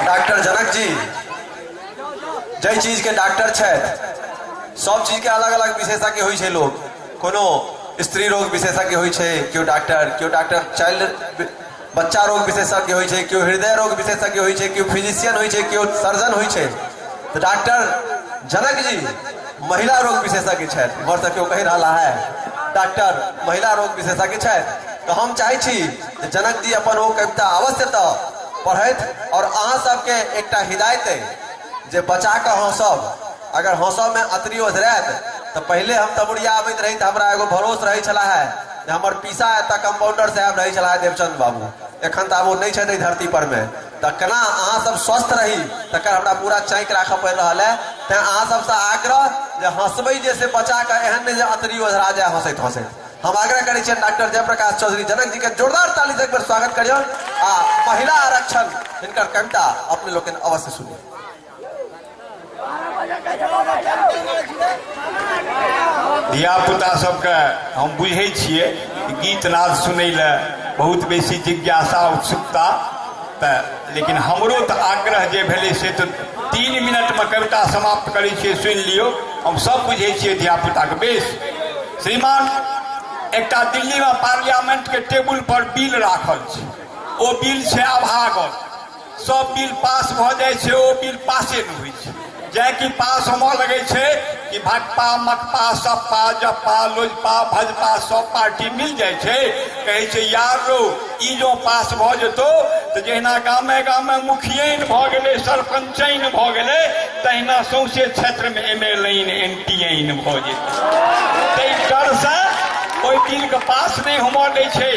Doctor Janak ji जाहि चीज के doctor छथि, सब चीज के अलग अलग विशेषज्ञ होइ छै लोग। कोनो स्त्री रोग विशेषज्ञ होइ छै केओ डॉक्टर, केओ डॉक्टर चाइल्ड बच्चा रोग विशेषज्ञ होइ छै, केओ हृदय रोग विशेषज्ञ होइ छै, केओ फिजिशियन होइ छै, केओ सर्जन होइ छै। तऽ डॉक्टर जनक जी महिला रोग विशेषज्ञ छथि। इम्हरसँ केओ कहि रहला है डॉक्टर महिला रोग विशेषज्ञ छथि। तऽ हम चाहै छी जे जनक जी अपन ओ कविता अवश्य तऽ पढ़थि। और अहाँ सबके एकटा हिदायत अइ जे बचा कऽ हँसब, अगर हँसबमे अतरी ओझरायत तऽ पहिले हम तमुरिया आबैत रही तऽ हमरा एगो भरोस रहै छला है जे हमर पीसा एतऽ कम्पाउंडर साहब रहै छला है देवचंद बाबू, एखन तऽ आब ओ नहि छथि एहि धरती पर मे। तऽ केना अहाँ सब स्वस्थ रही तकर हमरा पूरा चाँकि राखऽ पड़ि रहल है। तेँ अहाँ सबसँ आग्रह जे हँसबै जे से बचा कऽ, एहन नहि जे अतरी ओझरा जाय हँसैत हँसैत। हम आग्रह करै छियनि डॉक्टर जयप्रकाश चौधरी जनक जी के जोरदार ताली से एक बेर स्वागत करियौन आ महिला आरक्षण हिनकर कविता अपने लोकनि अवश्य सुनी। धिया पुता सबके हम बुझै छियै गीत नाद सुनै लए बहुत बेसी जिज्ञासा उत्सुकता, तऽ लेकिन हमरो तऽ आग्रह जे भेलै से तऽ 3 मिनटमे कविता समाप्त करै छियै, सुनि लियौ। हम सब बुझै छियै धिया पुताके। बेस श्रीमान, एकटा दिल्लीमे पार्लियामेंटके टेबुल पर बिल राखल छै, ओ बिल छै अभागल। सब बिल पास भऽ जाइ छै, ओ बिल पासे नहि होइ छै। जाय कि पास होमऽ लगै छै कि भाजपा मकपा सपा जपा लोजपा भजपा सब पार्टी मिल जाइ छै, कहै छै यार रो ई जो पास भऽ जेतौ तऽ जहिना गामे गामे मुखियैन भऽ गेलै सरपंचैन भऽ गेलै तहिना सौंसे क्षेत्रमे M L N N T N भऽ जेतै। ताहि डरसँ ओहि बिलके पास नहि होमऽ दै छै।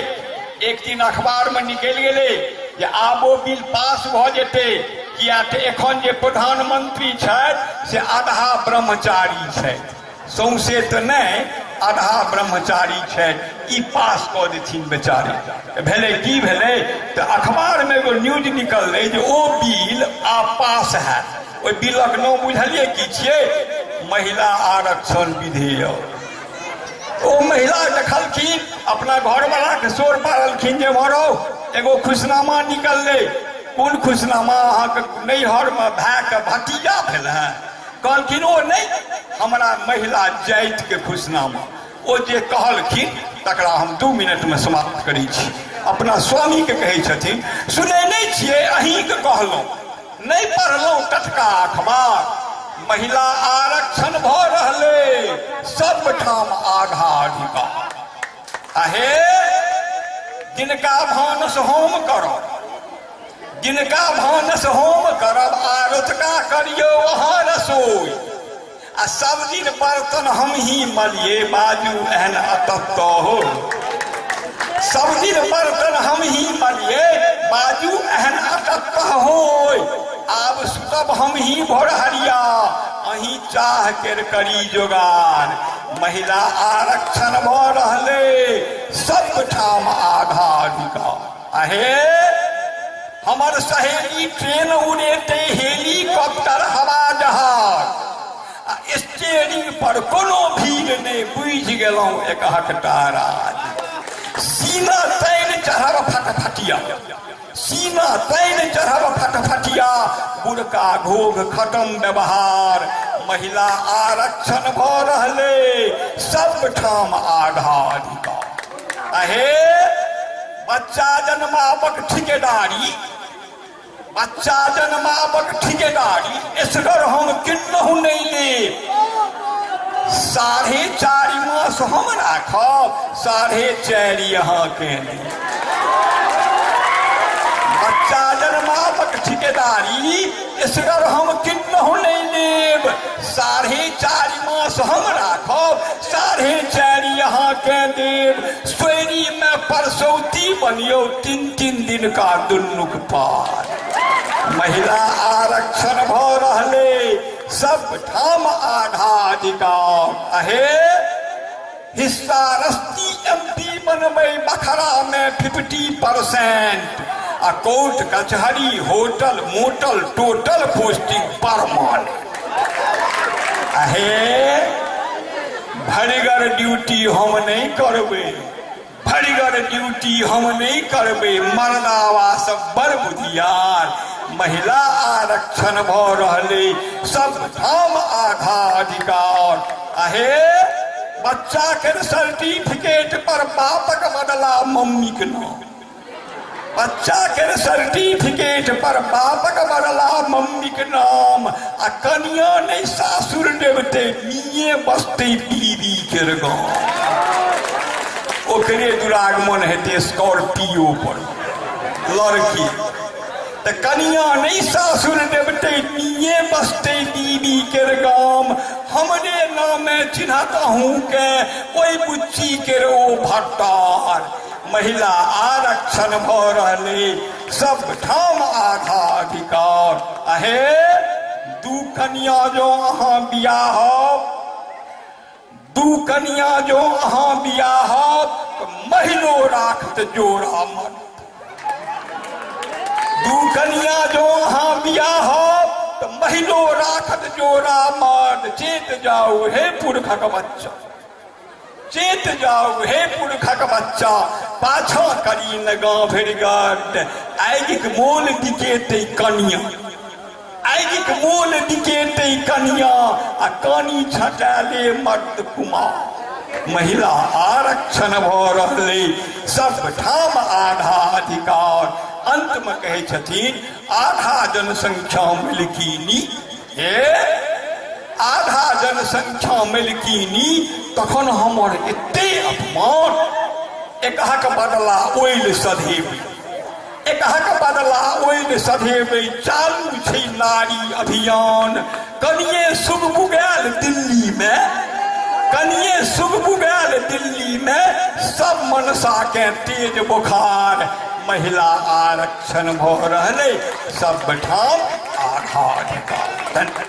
एक दिन अखबारमे निकलि गेलै जे आब ओ बिल पास भऽ जेतै, किया तऽ एखन जे प्रधानमंत्री छथि से आधा ब्रह्मचारी छथि, सौंसे तऽ नहि, आधा ब्रह्मचारी छथि, ई पास कऽ देथिन बेचारे। भेलै की भेलै तऽ अखबारमे एगो न्यूज निकललै जे ओ बिल आब पास हैत। ओहि बिलक नाम बुझलियै की छियै? महिला आरक्षण विधेयक। ओ महिला देखलखिन, अपना घरवलाके शोर पाड़लखिन जे मरो एगो खुशनामा निकललै। कोन खुशनामा? अहाँके नैहरमे भायके भतीजा भेल है। कहलखिन ओ नहि, हमरा महिला जातिके खुशनामा। ओ जे कहलखिन तकरा हम 2 मिनटमे समाप्त करै छी। अपना स्वामीके कहै छथिन, सुनै नहि छियै, अहीँके कहलहुँ, नहि पढ़लहुँ टटका अखबार, महिला आरक्षण भऽ रहलै सबठाम आधा अधिकार। अहे जिनका भानस हम करब, जिनका भानस हम करब आ रतुका करियौ अहाँ रसोई, आ सब दिन बर्तन हम ही मलिए, बाजू एहन अतत्त हो। सब दिन बर्तन हम ही मलिए, बाजू एहन अतत्त होय। आब सुतब हम ही भोरहरिया, अहीं चाह केर करी जोगार। महिला आरक्षण भऽ रहलै सबठाम आधा अधिकार। अहे हमर सहेली ट्रेन उड़ेतै हेलीकॉप्टर हवा जहाज, आ स्टेरिंग पर कोनो भीड़ नहि, बुझि गेलहुँ एकहकटा राज। सीना तैन चढ़ब फटफटिया, सीना तैन चढ़ब फटफटिया, बुरका घोघ खत्म व्यवहार। महिला आरक्षण भऽ रहलै सबठाम आधा अधिकार। अहे बच्चा जन्माबक ठिकेदारी, बच्चा जन्माबक ठिकेदारी एसगर हम किन्नहु नहि लेब। 4.5 मास हम राखब, 4.5 अहाँके लेब। बच्चा जन्माबक ठिकेदारी एसगर हम किन्नहु नहि लेब। 4.5 मास हम राखब, 4.5 अहाँके देब। सोयरीमे परसौती बनियौ, 3-3 दिन का दुनूक पार। महिला आरक्षण भऽ रहलै सबठाम आधा अधिकार। अहे हिस्सा रस्ती एमपी बनबै बखरामे 50%, आ कोर्ट कचहरी hotel motel total posting permanent. अहे भरिगर ड्यूटी हम नहि करबै, भरिगर ड्यूटी हम नहि करबै, मर्दावा सब बड़ बुधियार। महिला आरक्षण भऽ रहलै, सब ठाम आधा अधिकार। आहे बच्चा के सर्टिफिकेट पर बापक बदला मम्मी के नाम, बच्चा के सर्टिफिकेट पर बापक बदला मम्मी के नाम, आ कनिया नहीं सासुर देवते निये बसते बीबी के गाँव। ओकरे दुरागमन हेतै स्कॉर्पियो पर लड़की, तऽ कनिया नहीं सासुर देवते निये बसते बीबी के गाम। हमरे नामे चिन्हत अहूँ के ओहि बुच्ची के ओ भट्टार। महिला आरक्षण भऽ रहलै, सब ठाम आधा अधिकार। अहे दू कनिया जो अहाँ बियाहब, दू कनिया जो अहाँ बियाहब तऽ महिलो राखत जोड़ा मत। दू कनिया जो अहाँ बियाहब तऽ महिलो राखत जोड़ा मत। चेत जाउ हे पुरखक बच्चा, चेत जाउ हे पुरखक बच्चा, पाछा करी न गाँव भरि गट। आगिक मोल बिकेतै कनिया, आगिक मोल बिकेतै कनिया, आ कानी छटाले मर्द कुमार। महिला आरक्षण भऽ रहलै, सब ठाम आधा अधिकार। अंत में कहै छथिन आधा जनसंख्या मिलकीनी, हे आधा जनसंख्या मिलकीनी, तखन हमर एते अपमान। एकहक बदला ओइल सधेबै, एकहक बदला ओइल सधेबै, चालू छै नारी अभियान। कनिये सुगबुगायल दिल्ली में, कनिये सुगबुगायल दिल्ली में, सब मनसा के तेज बुखार। महिला आरक्षण भऽ रहलै, सब ठाम आधा अधिकार।